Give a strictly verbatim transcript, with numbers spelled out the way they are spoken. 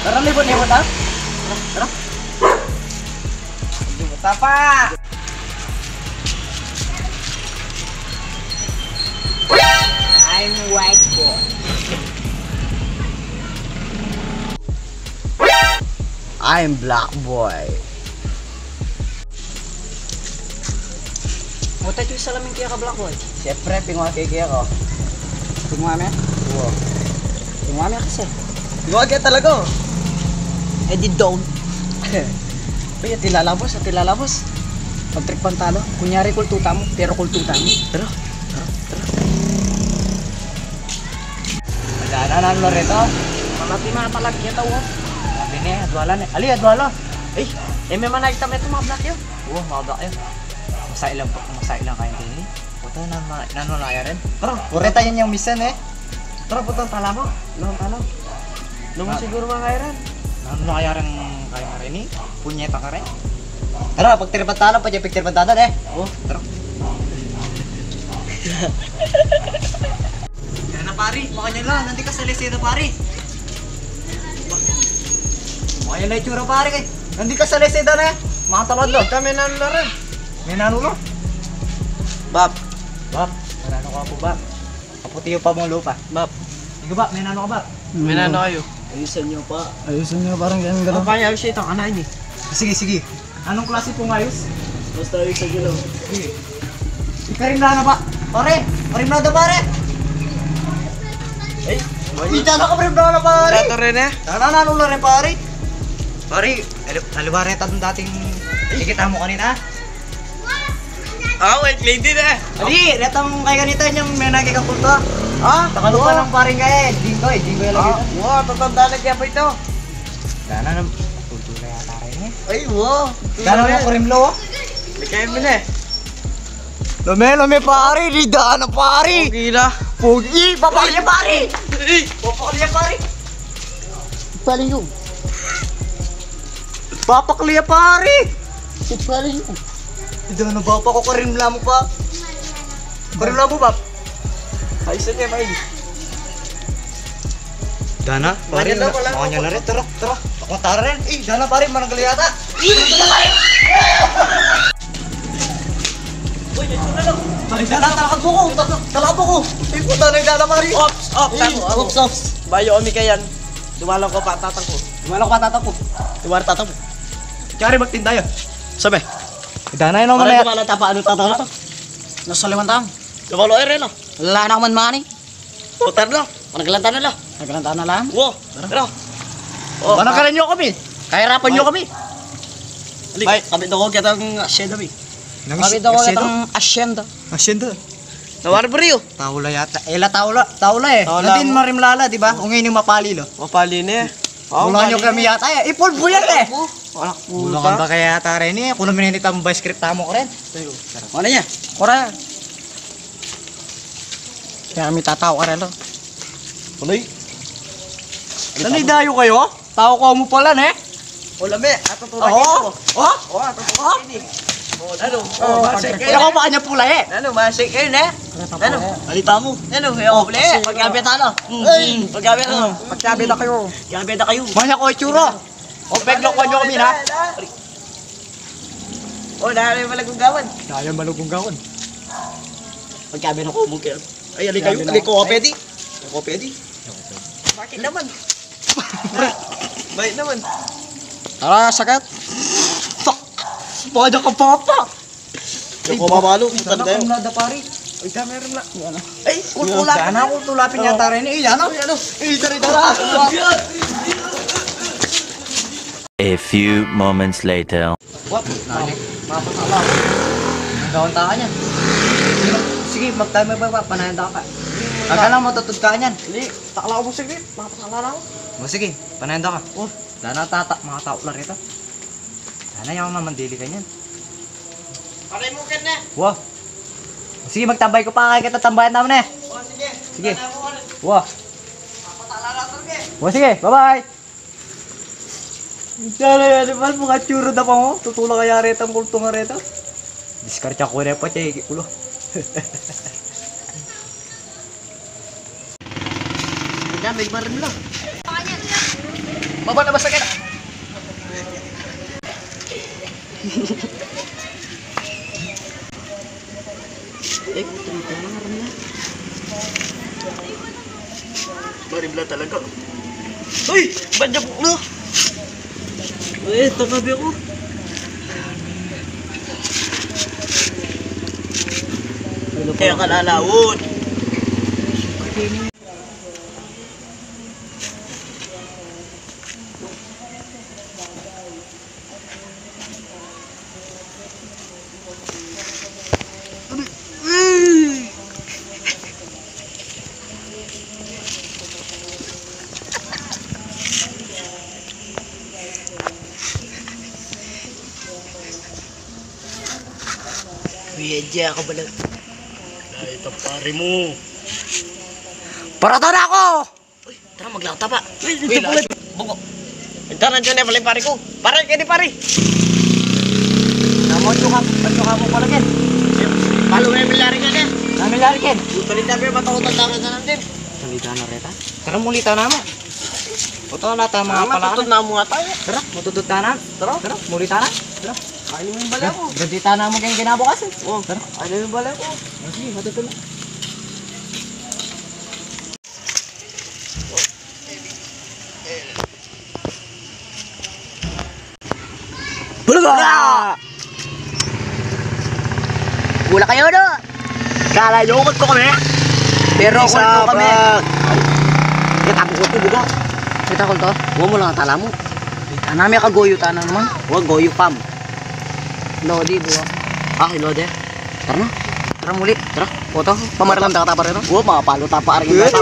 Tara, libut, libut, ha? Tara, tara. Libut apa? I'm white boy. I'm black boy. Muta, ito yung salamin kaya ka, Black Boy. Siyempre, pingwa kaya kaya ko. Pingwa me? Oo. Pingwa me kasi. Pingwa kaya talaga. Eh, di don't. Uy, at ilalabos, at ilalabos. Pagtrikpan talo. Kunyari, kultuta mo, pero kultuta mo. Tara, tara, tara. Madana na, Loreto. Malati na, talagya tau, oh. Sabi niya, adwala na. Ali, adwala. Eh, eh, may manay kami ito, mga Black yun. Oo, mga Black yun. Masailan pa, masailan kayo din, eh. Puta, na, na, nanu na kaya rin? Tara, kureta yun yung misan, eh. Tara, puta, tala mo. Lawan tala. Lawan siguro mga kaya rin. Nanu na kaya rin kaya nga rin, eh? Punyeta ka rin. Tara, pagtiripan tala, pagtiripan tala, eh. Oo, tara. Yan na, pare. Makanya la, nandi ka sa Lazada, pare. Makanya la itsura, pare, kay nandi ka sa Lazada na. Mga talad lo. Kami nanu na rin. May nanu lo. Bap. Bap, mananu ka po, Bap? Kaputi pa mong lupa. Bap. Ikaw, Bap, may nanu ka, Bap? May nanu kayo? Ayusan nyo pa. Ayusan nyo, parang ganun, ganun. Oh, kaya ayos ito, kanay ni. Sige, sige. Anong klase pong ayos? Basta ayos sa ginawa. Sige. Ikarimla na ba? Pare! Karimla na, pare! Ay, ita na ka, karimla na, pare! Wala to rin, eh. Sana nanula rin, pare. Pare, ali-, aliwa reta dun dating ikita mo kanina. Ah, wait, lady na. Ali, reta mong kay ganita, yung may nagkikakulto. Ah, takalupa ng paring kaya, eh. Jinggoy, Jinggoy lagi. Ah, ito. Wow, tatanda na kaya pa ito. Dana na, kulto na yata rin, eh. Ay, wow. Dana mo, Kurimlo, oh. Bigay mo na, eh. Lame, lame, pare. Di dana, pare. Okay na. Pogi, papakli, pare. Eh. Papakli, pare. Paliw. Papakli, pare. Paliw. Di dana, bapa ko, Kurimla mo pa. Kurimla mo, bap. Ayos na, Mike. Dana, pare, makanya na rin, tara, tara. Ako, tara rin. Eh, dana, pare, mananggal yata. Uy, dana, talakad mo ko, talakad mo ko. Eh, puta na, dana, pare. Ops, ops, ops, ops. Bayo, omi kayan. Dumalang ko pa, tatang ko. Dumalang ko pa, tatang ko. Dumalang tatang ko. Kaya rin magtinda yun. Sabi. Dana, yun, ano, dumalang tapa, ano, tatang ko? Nasa limang taon. Dumalo, eh, rin, no? Wala na akong money. Putar na. Managlantan na la. Managlantan na la. Wo. Tara. Oh, managalan nyo kami. Kahirapan nyo kami. Bay, kapit ako kitang asyenda, bay. Kapit ako kitang asyenda. Asyenda. Nawari, bro. Taula yata. Eh, la taula, taula, eh. Taula. Nandin mo. Marimlala, di ba? Ungay ni mapali, lo. Mapali na, eh. Bulangan nyo kami yata, eh. Ipulbo yan, eh. Wala. Bulangan ba kaya yata rin, eh? Kung naminit ang vice script tamo ko rin. Ano niya? Kura. Kaya kami tatao ka rin, lo. Tuloy. Nanidayo kayo? Tao ko mo pala, ne? O, lami. Ato to lagi. Oh? Oh, ato to lagi. Oh, ano? Oh, masik kayo. Ako pa kanya pula, eh. Ano, masik kayo, ne? Ano? Alita mo. Ano, kaya ko pula, eh. Pagkabit, ano? Ay. Pagkabit, ano? Pagkabit na kayo. Pagkabit na kayo. Manya ko itsura. O, peglo ko nyo kami, ha? O, dahil malagunggawan. Dahil malagunggawan. Pagkabit na ko, mungkin. Ay, ali kayo. Ali ko, pedi. Ako, pedi. Bakit naman? Bakit naman? Tara, sakit. Fuck! Baka ka, papa! Ay, ako, mamalo. Ay, sana kung nada, pare. Ay, dami rin na. Ay, kultula. Sana kultula pin yata rin. Ay, ano? Ay, ano? Ay, tara, tara. A few moments later. What? Nani? Mapasala. Ang gawang taka niyan. Sige, magtama ba, ba? Panayan taka. Agad lang, matutud ka niyan. Hindi, takla ko, boss, sige. Mapasala na ako. O, sige, panayan taka. O, dana tata, mga tao lang rito. Dana yung naman dili ka niyan. Pare mo ka na. Wa. Sige, magtambay ko pa, kaya kita tambayan naman eh. O, sige. Sige. Tanda mo, pare. Wa. Mapasala na ako, eh. O, sige, bye-bye. Dana yan, di ba? Mga tsura na pa mo. Tutula kaya retang kulto nga reta. Diskarte ko na pa, tsaka ikikulo. Dana, may baril na. Baba na, basta ka na. Eh, puta, nagkakarna. Maribla talaga. Uy! Badyak na! Eh, tanga, biya ko. Kaya ka lalaot. Kuya Jack, ako bala. Ay, ito pare mo. Parata na ako! Uy, tara, maglakad ta pa. Uy, uy, uy, bugo. Tara, nandiyan na pala yung pare ko. Pare, kaya di pare. Namu, tsuka, tsuka mo pala, Ken. Palo na yung milyari ka, Ken. Na milyari, Ken. Tutuloy na, pero matakutan tayo na lang din. Salita na reta. Tara, mulita na mo. Puto na tama. Ah, pala. Matutod na mo nga tayo. Tara, matutod na na. Tara. Tara, mulita na. Tara. Ano yung bala ko? Gadita na mo kayong kinabukasan. Oh. Tara. Ano yung bala ko? Ah, sige, matutod na. Bulaga! Bula kayo, no? Kala nyo, ukot ko kami? Pero ukot ko kami. Kita mo ko to, buga. Kita ko to? Huwag mo lang ang tala mo. Kita namin kagoyo, tana naman. Huwag goyo, pam. Lodi, buga. Ah, lodi. Tara na. Tara muli. Tara. Puto, pamaralam da ka ta pa rin, no? Wa, mga palo ta pa rin. Tara.